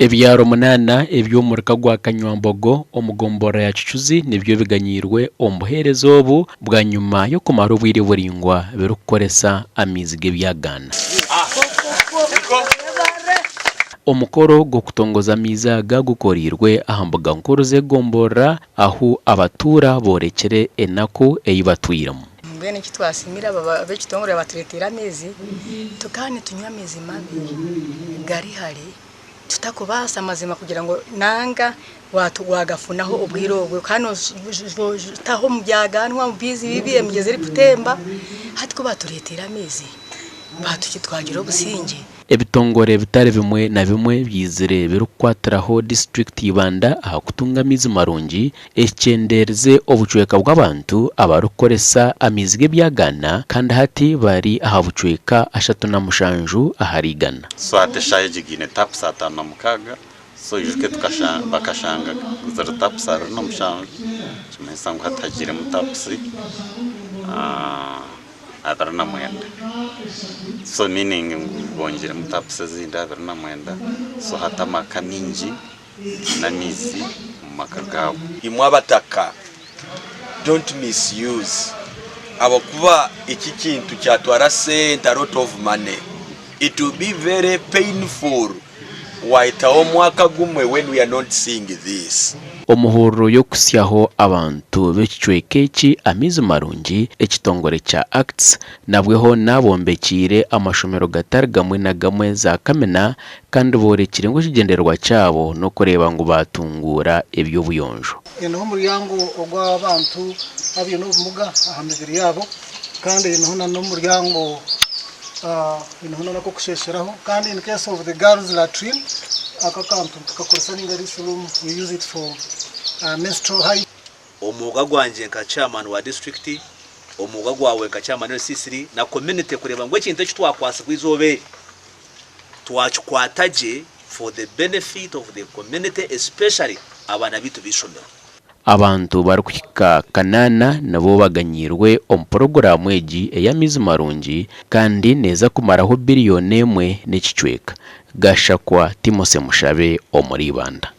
Ebyaro munaana eby'omuruka gwa Kanywambogo omu gomborora ya Kicuzi nibyo biganyiirwe omu buheereza obu bwanyima y'okumara obwire buraingwa birikukoresa amaizi g'ebyagaana. Omukoro gw'okutongoza amaizi aga gukoreirwe aha mbuga nkuru z'egomborora ahu abatuura boorekire enaku ei batwiremu. Mbwenu eki twasiimire abo ab'ekitongore abatureeteire amaizi, tukaba nitunywa amaizi mabi gari hare tutakubaasa mazima kugira ngu nanga waagafunaho obwire obwo kandi nootaha omu byaganwa omu biizi bibi emigyezi erikutemba hati ku baatureeteire amaizi twagira obusingye. Ebitongore bitari bimwe na bimwe byizire birikukwatiraho disiturikiti Ibanda aha kutunga amaizi marungi ekikyendeerize obucweka bw'abantu abarikukoresa amaizi g'ebyagaana kandi hati bari aha bucweka 37 ahari igana. So hati eshaaha egi gaine tapusi 56 so oijuke bakashanga ziri tapusi 27 nikimanyisa ngu hati hagiiremu tapusi 29 so meaning ngu bongyiremu tapusi ezindi 29 so hati amaka maingi n'amaizi omu maka gaabo. Imwe abataka don't misuse ahabw'okuba eki kintu kyatwara sente a lot of money it will be very painful wahitaho omwaka gumwe when we are not seeing this. Omuhururu y'okuhitsyaho abantu b'ekicweka eki amaizi marungi, ekitongore kya ACTS nabwe hoona bombekiire amashomero gatari gamwe na gamwe za kamina kandi boorekire ngu ekigyendererwa kyabo n'okureeba ngu baatunguura eby'obuyonjo. Eineho omuryango ogw'abantu abaine obumuga aha mibiri yaabo kandi eineho n'omuryango eineho n'ak'okusheesheraho kandi in case of the girls latrine aka akantu nitukakoresa ninga this room we use it for menstrual hygiene. Omwoga gwangye nka chairman wa district, omwoga gwawe nka chairman LC3 na community kureeba ngu ekintu eki twakwatsibwa eizooba eri twakikwata gye for the benefit of the community especially abaana baitu b'eishomero. Abantu barikuhika kanaana nibo baganyiirwe omu puroguraamu egi ey'amaizi marungi kandi neeza kumaraho biriyoni emwe n'ekicweka. Gashakwa Timothy Mushabe omuri Ibanda.